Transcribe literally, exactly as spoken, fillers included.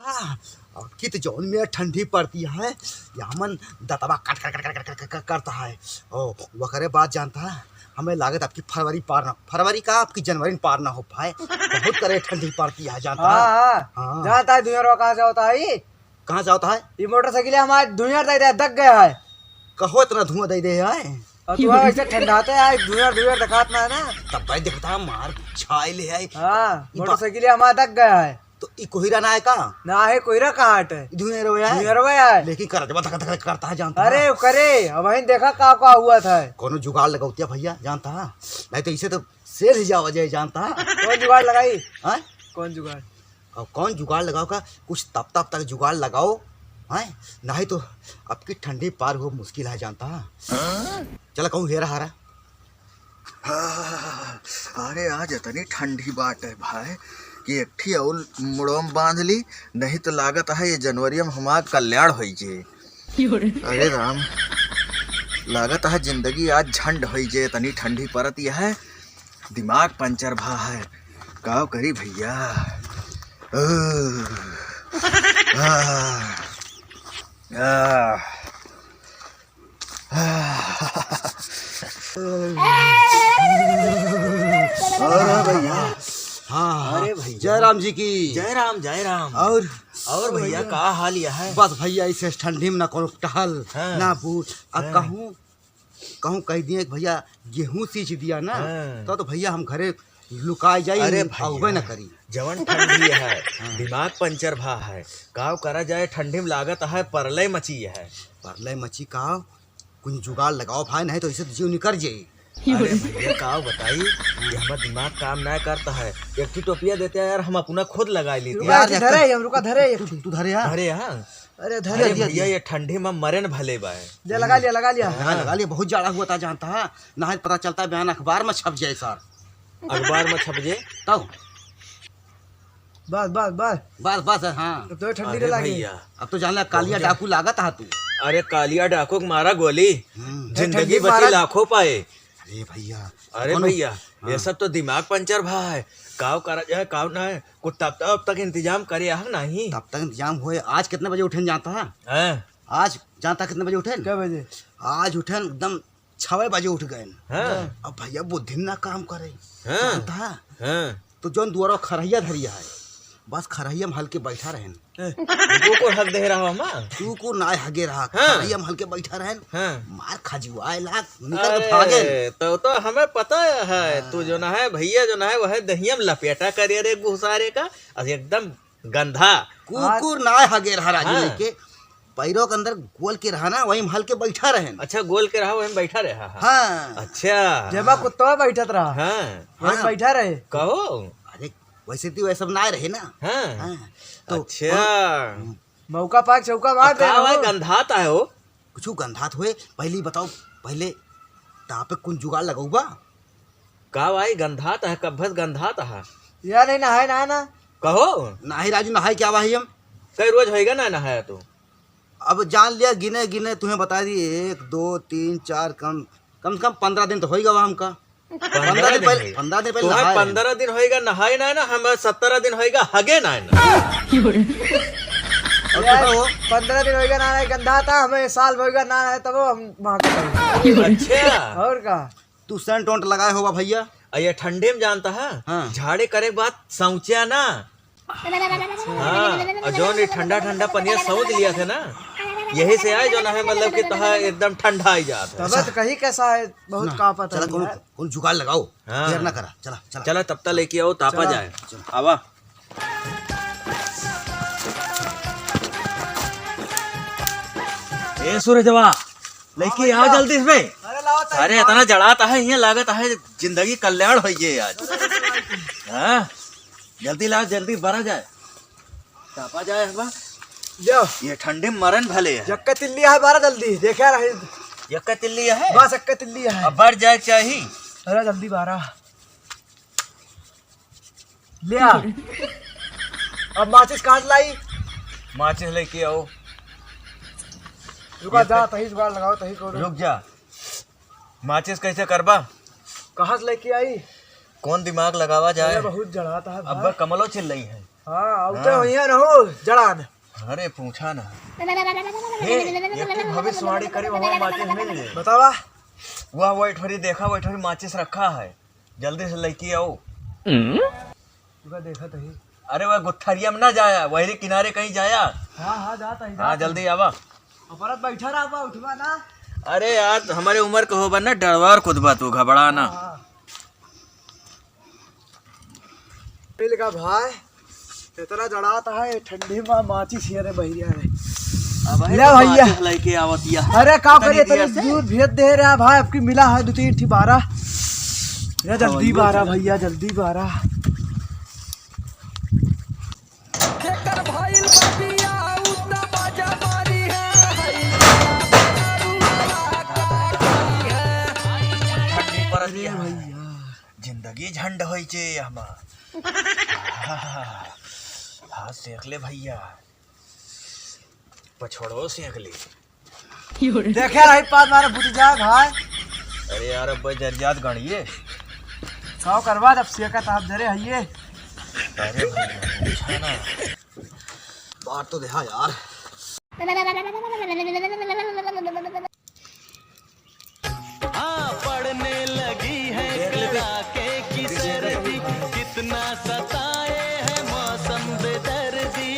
हाँ, अब की तो जौन में ठंडी पड़ती है, या मन दतवा कट, कट, कट, कट, कट, कट, कट करता है। ओ, वकरे बाद जानता है, हमें लागत आपकी फरवरी पार ना, फरवरी का आपकी जनवरी में पार ना हो पाए। बहुत करे ठंडी पड़ती है, जानता है? हाँ, हाँ। हाँ। जानता है, धुआं कहाँ से होता है? कहाँ से होता है? ये मोटरसाइकिल हमारे धुआं दे दे, दग गया है। कहो इतना धुआं दे दे है? और तू ऐसे ठंडाते है, धुआं, धुआं दिखात ना है ना। तब भाई देखता है, मार छाई ले है। हाँ, ई बा- मोटरसाइकिल हमारा दग गया है। तो ई कोहिरा ना है का? ना है, कोहिरा कहाँ हटे? ई धुएं रवे है। धुएं रवे है। लेकिन करजवा धक धक करता है, जानता है? अरे, करे, अब वहीं देखा का, का हुआ था। कोनो जुगाड़ लगौतिया भैया, जानता है? नहीं तो इसे तो सेल ही जावा जाए, जानता है? कौन जुगाड़ लगाई? हाँ? कौन जुगाड़? अब कौन जुगाड़ लगाओ का? कुछ तप तप तक जुगाड़ लगाओ, हैं? नहीं तो अब की ठंडी पार हो मुश्किल है, जानता है? चला कहूँ हेरा हारा। हाँ, अरे आज इतनी ठंडी बाटे भाई कि एक ठी अउल मुड़वा में बांध ली, नहीं तो लागत है ये जनवरी में हमार कल्याण होई जे। अरे राम, लागत है जिंदगी आज झंड होई जे, इतनी ठंडी परत यह है, दिमाग पंचर भा है, का करी भैया। आह, आह, आह। अरे भैया। हाँ, हाँ। अरे भैया। जय राम जी की। जय राम, जय राम। और? और भैया, भैया। का हाल यह है? बस भैया, इसे ठंडी में ना कोनो टहल, हाँ। ना बूट। अब हाँ। कहूँ, कहूँ कह दिए कि भैया, गेहूँ सींच दिया ना, हाँ। तो, तो भैया हम घरे लुकाए जाई, अरे भैया, अउबे न करी। जवन ठंडी है, हाँ। दिमाग पंचर भा है। काव करा जाए, ठंडी में लागत है, परलय मची है। परलय मची काव? कुछ जुगाड़ लगाओ भाई, नहीं तो इसे तो जीव निकर जाई। अरे भैया, काव बताई, ये हमार दिमाग काम ना करता है। एक ठो टोपिया देते यार, हम अपना खुद लगा लेते। रुका, यार, धरे, हम रुका, धरे, तू, तू धरे यार। धरे, हाँ। अरे, धरे, अरे धरे, भैया, धरे। ये ठंडी में मरे न भले बाय। ले, लगा लिया, लगा लिया। हाँ, लगा लिया, बहुत जाड़ा हुआ था, जानता है? ना है पता चलता, बयान अखबार में छप जाए, सर। अखबार में छप जाए? तब। बस, बस, बस। बस, बस, हाँ। अब तो ठंडी अरे लगे। भैया। अब तो जान ला, कालिया बहुत डाकू लागत हा तू। अरे, कालिया डाकू के मारा गोली। हम्म। जिंदगी ठंडी बची, मारा। लाखों पाए। अरे भैया। अरे कौनो भैया, हाँ। ये सब तो दिमाग पंचर भा है। काव करा जाए, काव ना है। कुछ तब तक, तब तक इंतजाम करे है नहीं? तब तक इंतजाम होए। आज कितने बजे उठेन जानता है? हाँ। आज जानता कितने बजे उठेन? क्या बजे? आज उठेन एकदम छवे बजे उठ गएन। हाँ। अब भैया बुद्धि ना काम करे। हाँ। जानता है? हाँ। तो जौन दुआरा खरहिया धरिया है, बस खरहिया में हल के बैठा रहेन। हैं, तू को हक दे रहा माँ? तू को ना हगे रहा, हाँ। खरहिया में हल के बैठा रहेन। हाँ। मार खजुआए लाग, निकल के अरे, भागेन। तो, तो हमें पता है, हाँ। तू जो ना है, भैया जो ना है, वह दहिया में लपेटा करे रे घुसारे का, और एकदम गंधा। कुकुर ना हगे रहा राजू हाँ। लेके, पैरों के अंदर गोल के रहा ना, वहीं में हल के बैठा रहेन। अच्छा, गोल के रहा, वहीं बैठा रहा, हाँ। हाँ। अच्छा। जेमा कुत्तवा बैठत रहा। हाँ। वहीं हाँ। बैठा रहे। कहो। अरे, वैसे तो वह सब ना रहे ना। हाँ। हाँ। तो अच्छा। मौका पाक चौका मार अब दे का रहो। भाई गंधात आए हो? कुछ गंधात हुए, पहले ही बताओ, पहले तापे कुन जुगाड़ लगौबा? का भाई गंधात है, कब्बस गंधात है। यार, नहीं नहाए ना, ना। कहो। नाही राजू, नहाए क्या भाई हम? कई रोज होएगा ना नहाया तो? अब जान लिया, गिने गिने तुम्हें बता दी, एक, दो, तीन, चार, कम, कम से कम पन्द्रह दिन तो होएगा वहाँ हमका। पन्द्रह पन्द्रह दिन दिन पहले, होएगा। पन्द्रह दिन पहले तुम्हें नहाए। पन्द्रह दिन होएगा नहाए ना, ना, हम सत्रह दिन होएगा हगे ना, ना। अब यार, तो हो। पन्द्रह दिन होएगा ना, ना, गंधात है, हमें साल होएगा ना, ना, तब हम वहाँ के अच्छा। और का? तू सेंट ओंट लगाए होगा भैया? अ, ये ठंडे में जानता है, हाँ। झाड़े करे के बाद सौंच्या ना। हाँ, और जौन ये ठंडा ठंडा पनिया सौंच लिया थे ना, यही से आए जौन है, मतलब कि तहा एकदम ठंडा आई जात है। तबे तो कही कैसा है, बहुत ना, कांपत चला है कोनो, यार। कोनो जुगाड़ लगाओ, हाँ। देर ना करा, चला, चला। चला तब तक लेके आओ, तापा चला। जाए। चला। आवा। ए सूरजवा, लेके हाँ आओ भैया। जल्दी इसमें। अरे लाओ ताई, अरे लाओ। इतना जड़ात है, ये लागत है जिंदगी कल्याण होइए आज। अरे लाओ ताई। हाँ, जल्दी लाओ, जल्दी बरा जाए। तापा जाए हवा। जाओ। ये ठंडी में मरन भले है। यक्का तिल्ली है बारा जल्दी, देखा रहे। यक्का तिल्ली है? बस यक्का तिल्ली है। अब बढ़ जाए चाही। अरे जल्दी बारा। लिया। अब माचिस कहाँ से लाई? माचिस लेके आओ। रुका, ये जा, तही जुगाड़ लगाओ, तही करो। रुक जा, माचिस कैसे करबा? कहाँ से लेके आई? कौन दिमाग लगावा जाए? अरे, बहुत जड़ात है भाई। अब्बा कमलो चिल्लई है। हाँ, अब हाँ। तो वहीं रहो, जड़ान। अरे, पूछा ना। हे, ये की भविष्यवाणी करी, वहाँ माचिस मिल जाए। बतावा। वह, वह ठोरी देखा, वह ठोरी माचिस रखा है, जल्दी से लेके आओ। तुका देखा तही। अरे, वह गुत्थरिया में ना जाया, वही किनारे कहीं जाया। हाँ, हाँ, जाता ही, हाँ, जाता ही। जल्दी आवा। अपरत बैठा रहा बा, उठवा ना। अरे यार, हमारे उम्र के होबा ना, डरवार कुदबा तू, घबरा ना। हाँ। मिल गा भाई, इतना जड़ात है ठंडी में माचिस हिया रे बहिरिया रे। अब है ले तो भैया। माचिस लेके आवत या। अरे का करे, इतनी देर इतने से? दूर भेज दे रहा भाई, आपकी मिला है दो तीन ठी बारह। ये जल्दी हाँ, बारह चला। भैया, जल्दी बारह। जेकर भइल बा बियाह, उ त बाजा मारी है, हई दारुआ का करी है। ठंडी पड़त अरे है। भैया। जिंदगी झंड होई चे हमार। हाँ, हाँ, सेंक ले भैया, पछोड़ो सेंक ले। देखे रही पाद मारे बुझ जाए भाई। अरे यार, अब भाई जर जात गणिए। काव करवा जब सेकत आप जरे हइये। अरे भैया, पूछा ना। बात तो देखा यार। हाँ, पड़ने लगी है कड़ाके की सर्दी, कितना सताए है मौसम बेदर्दी।